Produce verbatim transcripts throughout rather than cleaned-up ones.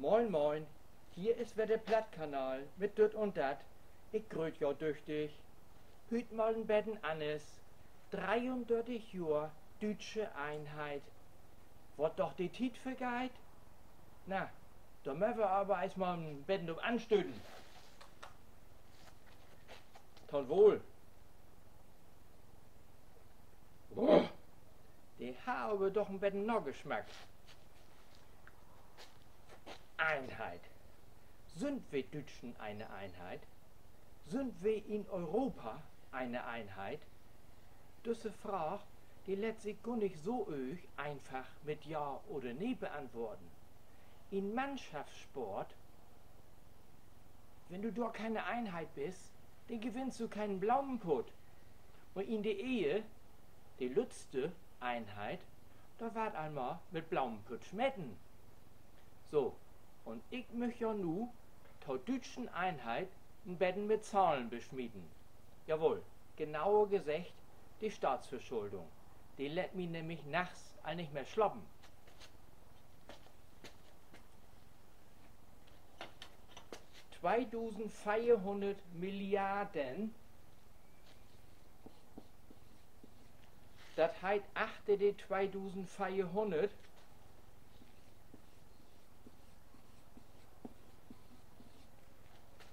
Moin, moin. Hier is wedder de Plattkanal mit Düt un Dat. Ik gröt jo düchtig. Hüüt mal en beten anners. Dreeundörtig Johr düütsche Eenheit. Wat doch de Tiet vergeiht. Na, dor mööt wi aver eerst mal en beten op anstöten. To'n Wohl. De harr aver doch en beten Nagesmack. Eenheit. Sünd wi Düütschen ene Eenheit? Sünd wi in Europa ene Eenheit? Düsse Fraag, de lett sik gor nich so öög eenfach mit Ja oder Nee beantwoorden. In Mannschaftssport, wenn du dor kene Eenheit büst, denn gewinnst du kenen Blaumenputt. Un in de Ehe, de lüttste Eenheit, dor warrt eenmal mit Blaumenputt smeten. So, un ik müch jo nu to düütschen Eenheit en beten mit Zahlen besmieten. Jawoll, genauer geseggt, de Staatsverschuldung. De lett mi nämlich nachts al nich mehr slapen. Tweedusendveerhunnert Milliarden. Dat heet, achter de tweedusendveerhunnert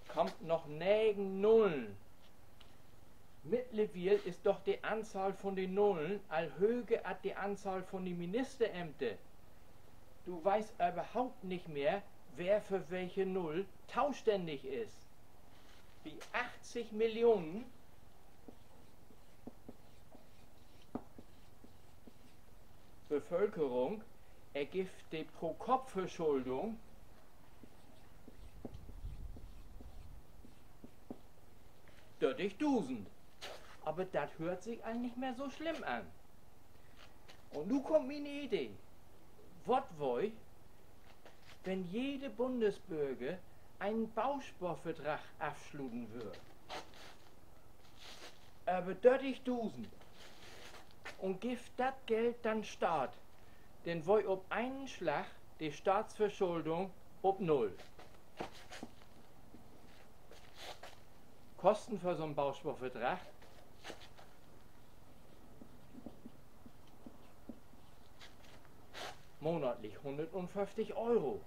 kummt noch negen Nullen. Mittlerwiel is doch de Anzahl von de Nullen al höger as de Anzahl von de Ministerämter. Du weetst överhaupt nich mehr, wer för welke Null tostännig is. Bi achtzig Millionen Bevölkerung ergifft de Pro-Kopp-Verschuldung dörtigdusend. Aver dat höört sik al nich mehr so slimm an. Un nu kummt miene Idee. Wat weer, wenn jede Bundesbörger en Bausporverdrag afsluten wöör? Över dörtigdusend. Un gifft dat Geld den Staat, denn weer op enen Slag de Staatsverschuldung op Null. Kosten för so'n Bausporverdrag? Monatlich hunnertföfftig Euro.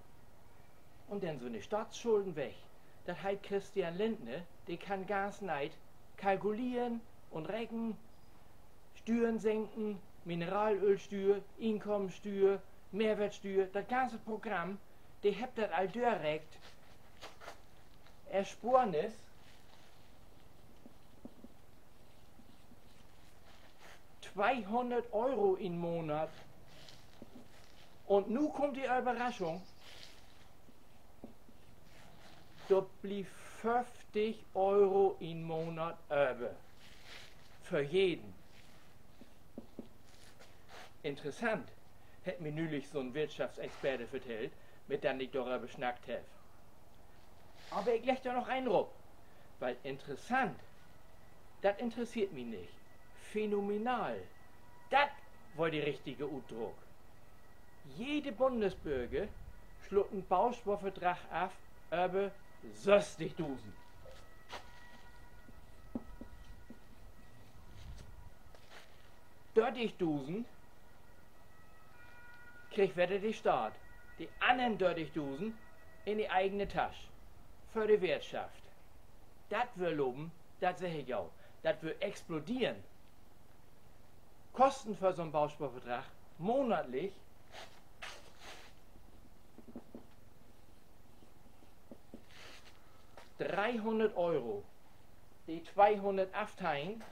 Un denn sünd de Staatsschulden weg. Dat heet, Christian Lindner, de kann ganz nee kalkuleren un reken, Stüern senken, Mineralölstüer, Inkomensstüer, Mehrwertstüer, dat ganze Programm, de hebbt dat al dörrekent. Ersparnis tweehunnert Euro in Monat. Un nu kummt de Överraschung. Dor blifft föfftig Euro in Monat över. För jeden. Interessant, hett mi nülich so'n Wirtschaftsexperte vertellt, mit den ik doröver snackt heff. Aver ik legg dor noch een rop, wiel interessant, dat interesseert mi nich. Phänomenal, dat weer de richtige Utdruck. Jede Bundesbörger slutt en Bausporverdrag af över sösstigdusend. Dörtigdusend kriggt wedder de Staat. De annern dörtigdusend in de egene Tasch. För de Wirtschaft. Dat weer lopen, dat segg ik jo. Dat weer exploderen. Kosten för so'n Bausporverdrag monatlich dreehunnert Euro. De tweehunnert afteihen,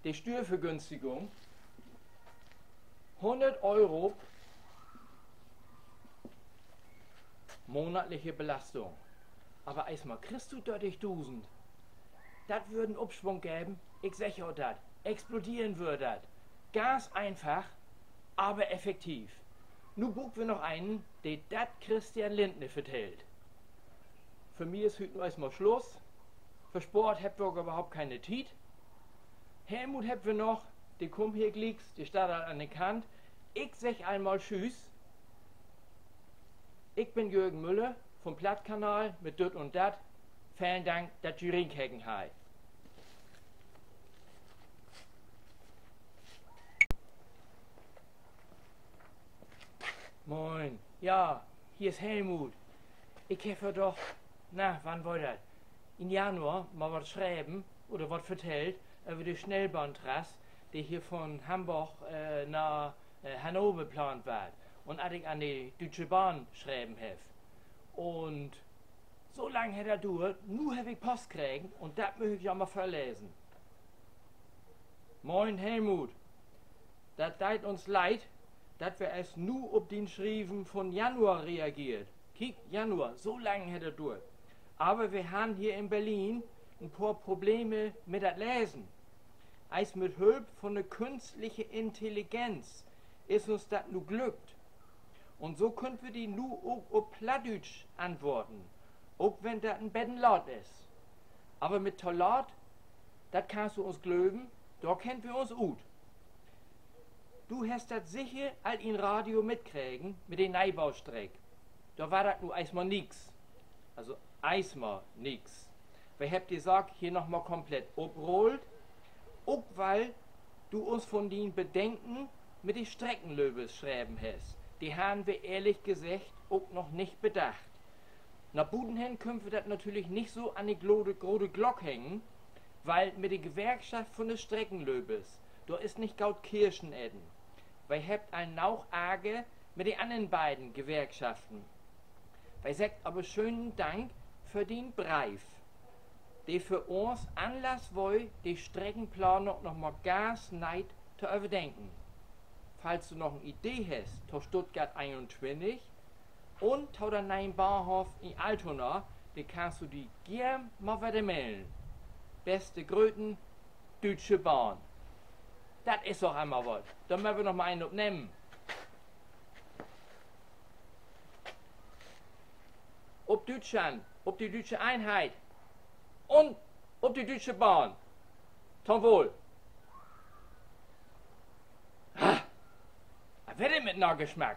de Stüervergünstigung, hunnert Euro monatliche Belastung. Aver eerstmal kriggst du dörtigdusend. Dat wöör en Opswung geven, ik segg jo dat. Exploderen wöör dat. Ganz eenfach, aver effektiv. Nu bruukt wi noch een, de dat Christian Lindner vertellt. För mi is hüüt nu eerstmal Sluss. För Sport hebbt wi ok överhaupt kene Tiet. Helmut hebbt wi noch, de kummt hier glieks, de steiht al an de Kant. Ik segg eenmal Tschüüs. Ik bün Jürgen Müller vun Plattkanal mit Düt un Dat. Velen Dank, dat ji rinkeken hebbt. Moin. Ja, hier is Helmut. Ik heff jo doch, na, wann weer dat? In Januar mal wat schreven oder wat vertellt över de Snellbahntrass, de hier vun Hamborg, äh, na, äh, Hannover plaant warrt. Un as ik an de Düütsche Bahn schreven heff. Un so lang hett dat duert, nu heff ik Post kregen un dat much ik jo mal vörlesen. Moin Helmut. Dat deit uns leed, dat wi eerst nu op dien Schrieven vun Januar reageert. Kiek, Januar, so lang hett dat duert. Aver wi harrn hier in Berlin en poor Probleme mit dat Lesen. Eerst mit Hülp vun de künstliche Intelligenz is uns dat nu glückt. Un so köönt wi di nu ok op Plattdüütsch antwoorden, ok wenn dat en beten laat is. Aver mit to laat, dat kannst du uns glöven, dor kennt wi uns ut. Du hest dat seker al in Radio mitkregen mit de Neebaustreck. Dor warrt dat nu eerstmal nix. Also eerstmal nix. Wi hebbt de Saak hier noch mal komplett oprullt, ok wiel du uns vun dien Bedenken mit de Streckenlöpers schreven hest. De harrn wi ehrlich geseggt ok noch nich bedacht. Na buten hen köönt wi dat natürlich nich so an de glo-, grote Glock hängen, wiel mit de Gewerkschaft vun de Streckenlöpers, dor is nich goot Kirschen eten. Wi hebbt al noog Arger mit de annern beiden Gewerkschaften. Wi seggt aver schönen Dank för dien Breev, de för uns Anlass weer, de Streckenplanung noch mal ganz nee to överdenken. Falls du noch en Idee hest to Stuttgart eenuntwintig un to den ne'en Bahnhoff in Altona, denn kannst du di geern mal wedder mellen. Beste Gröten, Düütsche Bahn. Dat is doch eenmal wat. Dor mööt wi noch mal een op nehmen. Op Düütschland, op de düütsche Eenheit un op de Düütsche Bahn. To'n Wohl. Ah, wat weer dat mit Nagesmack?